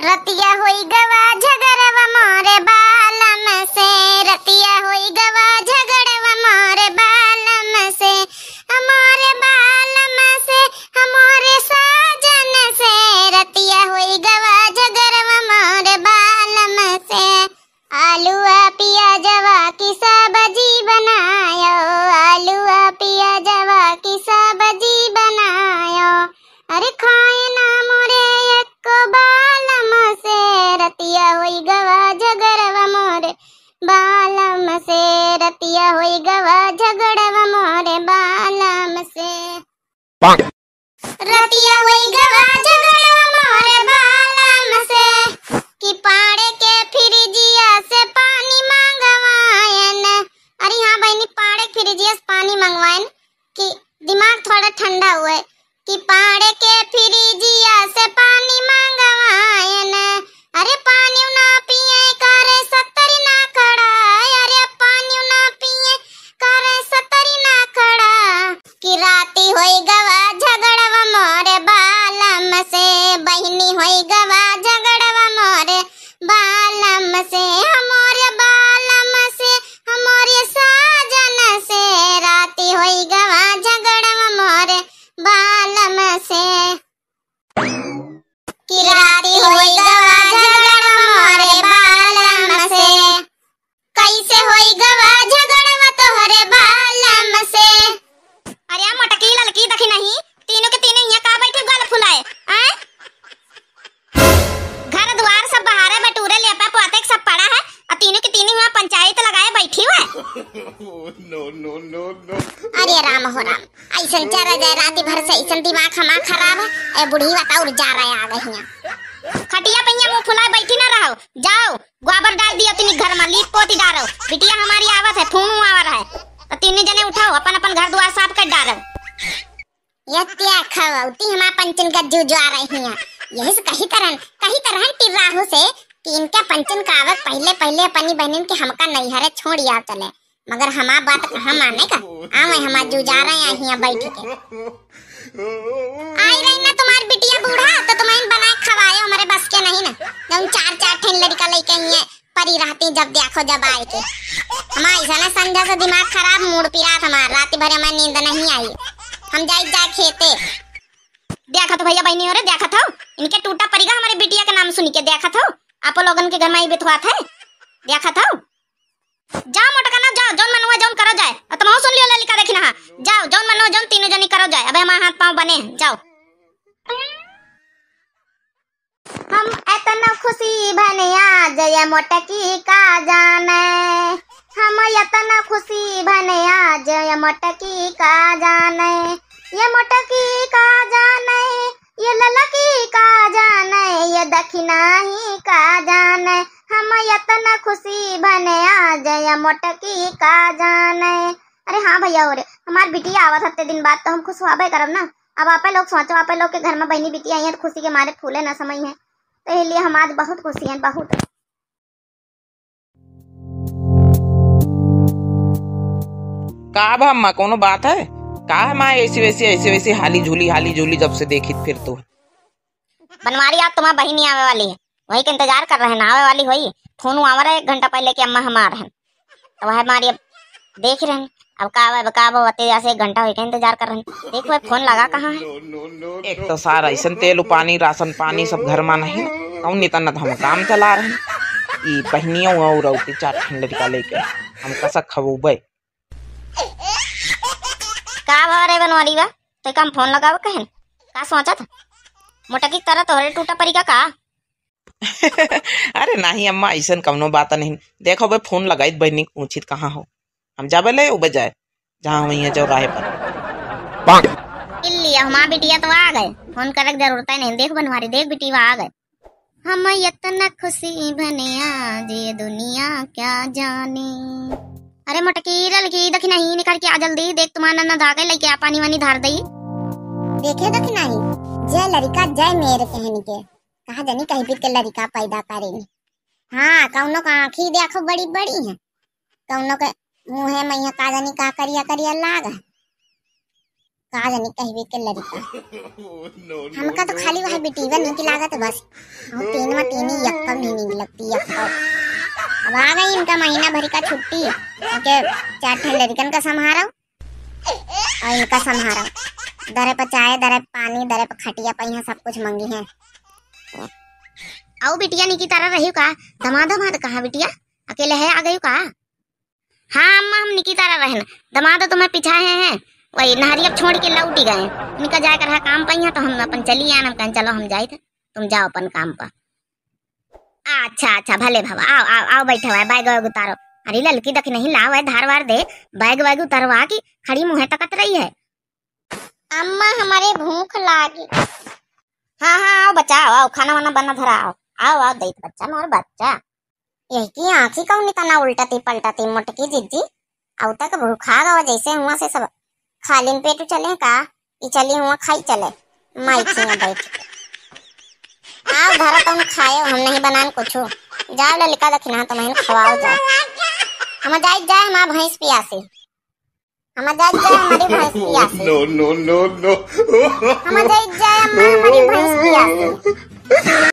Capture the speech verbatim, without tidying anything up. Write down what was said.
रतिया होई गवा झगड़वा मोरे बालम से, रतिया होई गवा झगड़वा मोरे बालम से, मोरे बालम से, मोरे साजन से, रतिया होई गवा झगड़वा मोरे बालम से। आलूआ पियाजवा की सब्जी बनायो, आलूआ पियाजवा की सब्जी बनायो। अरे खाए ना मोरे एको बालम से, रतिया होई गवा झगड़वा मोरे बालम से, रतिया होई गवा झगड़वा मोरे बालम से। रतिया होई गवा झगड़वा मोरे बालम से, कि पाड़े के फ्रिजिया से पानी मंगवाएन। अरे हाँ बहिनी, पाड़े के फ्रिजिया से पानी मंगवाएन कि दिमाग थोड़ा ठंडा हुए। कि पाड़े के फ्रिजिया से पानी मंगवाएन, अरे पानी ना पिए करे सतरी ना खड़ा, अरे पानी ना पिए करे सतरी ना खड़ा। कि राती होई गवा झगड़वा मोरे बालम से, बहिनी होई गवा झगड़वा मोरे बालम से, हमरे बालम से, हमरे साजन से, राती होई गवा झगड़वा मोरे बालम से। कि राती होई गवा झगड़वा मोरे बालम से। कैसे होई गवा झगड़वा तोहरे बालम से? अरे आ मोटकी ललकी देखी नहीं, तीनों के तीनों यहाँ का बैठे गाल फुलाए, आय? घर द्वार सब बहारे बटूरे लेपा पोते के सब पड़ा है, और तीनों के तीनों यहाँ पंचायत लगाए बैठी हुए। No, no, no, no। अरे राम हो राम, ऐसन चरा जाए राती भर से, ऐसन दिमाग हमार खराब है। ए बुढ़ी बताओ, जा रहे आ गई यहाँ। खटिया पे यहाँ मुँह फुलाए बैठी ना रहो, जाओ गोबर डाल दिया तीनी घर में, लीप पोती डारो। बिटिया हमारी आवत है, फोन आवर है, तो तीनी जने उठाओ, अपन अपन घर द्वार साफ कर डारो। ये क्या खवौती हमार पंचन का जुजुआ रही हैं। यही से कही तरहन, कही तरहन टिर्राहू से कि इनका पंचन का आवत पहले पहले अपनी बहनिन के हमका नैहरे छोड़ आओ चले, मगर हमार बात कहाँ माने का? आवे हमार जुजा रहे हैं यहाँ बैठ के। आई रही ना तुम्हारी बिटिया बूढ़ा, तो तुम्हें बनाए खवाए, हमारे बस के नहीं ना। जब चार चार ठेन लड़का लेके आई है, परी रहती जब देखो जब आए के। हमार ऐसा ना संझा से दिमाग खराब, मूड पिरात हमार, रात भर हमार नींद नहीं आई। हम जाई जा खेते। देखत हो भैया बहनी हो रे, देखत हो, इनके टूटा परिगा हमारे बिटिया के नाम सुनी के, देखत हो, आप लोगन के घर में ही बिथवात है, देखत हो। जाओ मोटका ना, जाओ, जौन मन हुआ जौन करो जाए। और तुम सुन लियो ललिका देखी ना, हाँ, जाओ, जौन मन हुआ जौन तीनों जनी करो जाए। अबे हमारे हाथ पाँव बने हैं, जाओ। हम एतना खुशी भने आज ये मोटकी का जाने, हम एतना खुशी भने आज ये मोटकी का जाने, ये मोटकी का जाने, ये ललकी का जाने, ये दखिनाही का जाने, हम एतना खुशी भने आज ये मोटकी का जाने। अरे हाँ भैया हो रे, हमार बिटिया आवत हत्ते दिन बाद तो हम खुश होबे करब ना। अब आपे लोग सोचो, आपे लोग के घर में बहनी बिटिया आई है तो खुशी के मारे फूले ना समय है, तो ये लिए हम आज बहुत खुशी हैं, बहुत। का बा अम्मा, कोनो बात है? का है माँ ऐसी वैसी, ऐसी वैसी हाली झूली, हाली झूली जब से देखी फिर तू? बनवारी, आज तुम्हार बहिनी आवे वाली है, वही के इंतजार कर रहे हैं, आवे वाली होई। फोन आवा रहा एक घंटा पहले कि अम्मा हम आ रहे हैं, तो वह हमारी अब देख रहे हैं, अब का आवे, अब का आवे, वते जैसे एक घंटा होई के इंतजार कर रहे हैं। देख भाई, फोन लगा कहाँ है? एक तो सारा ऐसन तेल पानी, राशन पानी सब घर में नहीं, कौन नितना तो हम काम चला रहे हैं। ई बहनियों और औरती चार ठंड लड़का लेके हम कसक खबूबे। का भवा रे बनवारी बा? तो कम फोन लगावे कहन? का सोचत? मोटकी तरह तोहरे टूटा परिगा का? अरे नाही अम्मा, ऐसन कौनो बात नहीं। देखो बे, फोन लगाइत बहनी के पूछित कहाँ हो। हम जाबे ले उबे जाए, जहाँ हुई है जो राहे पर। इल्ली, हमार बिटिया तो आ गए, फोन करे के जरूरत ही नहीं। देख बनवारी, देख बिटिया आ गए। हम इतना खुशी बने आज ये दुनिया क्या जाने। अरे मोटकी ललकी दखिनाही निकल के आ जल्दी, देख तुम्हार ननद आ गए, लेके आ पानी वानी धार दई। देखे दखिनाही, जय लड़का जय मेर कहन के, कहा जानी कहीं पीट के लड़का पैदा करेंगे। हाँ, कौनो का आँखी देखो बड़ी बड़ी है, कौनो के मुँहे में यहाँ का जानी का करिया करिया लाग है। का जानी कहबे के लड़का। हमका तो खाली वह बिटिया नीक लागत बस। और तीन में तीन ही यक्कम नहीं नीक लगती, यक्कम। अब आ गई इनका महीना भर का छुट्टी, इनके चार ठन लड़कन का संभारो और इनका संभारो। दरे पर चाय, दरे पर पानी, दरे पर खटिया, पहिया सब कुछ मंगी है। आओ बिटिया, निकी तारा रही का? दमाद, दमाद कहाँ बिटिया? अकेले है, आ गई का? हाँ अम्मा, हम निकी तारा रहन। दमाद तुम्हें पिछाए हैं, वही नहरिया छोड़ के लौटी गए। निका जाए कर रहा काम पहिया, तो हम अपन चली आन, हम कहें चलो हम जाइत है, तुम जाओ अपन काम पर। अच्छा अच्छा, भले भवा, आओ आओ आओ, बैठो है, बैग वैग उतारो। अरे ललकी दखी नहीं, लाओ है धार वार दे, बैग वैग उतरवा की खड़ी मुँहे तकत रही है। अम्मा हमारे भूख लागी। हाँ हाँ, आओ बच्चा, आओ आओ, खाना वाना बना धरा, आओ आओ आओ, देख बच्चा, मोर बच्चा। यही की आँखी कौनी तना उल्टती पलटती मोटकी जिज्जी, अउ तक भूखा गवा जैसे हुआ से सब खाली पेट चले का, ई चली हुआ खाई चले, माई खिया बैठ के। आओ धरा तुम खाए, हम नहीं बनान कुछ। जाओ ललिका दखिना तुम्हें खवाओ जाओ। हम जाए जाए हमार भैंस पियासी। हम जाए जाए हमारी भैंस पियासी। No no no no। हम जाए जाए अम्मा हमारी भैंस पियासी।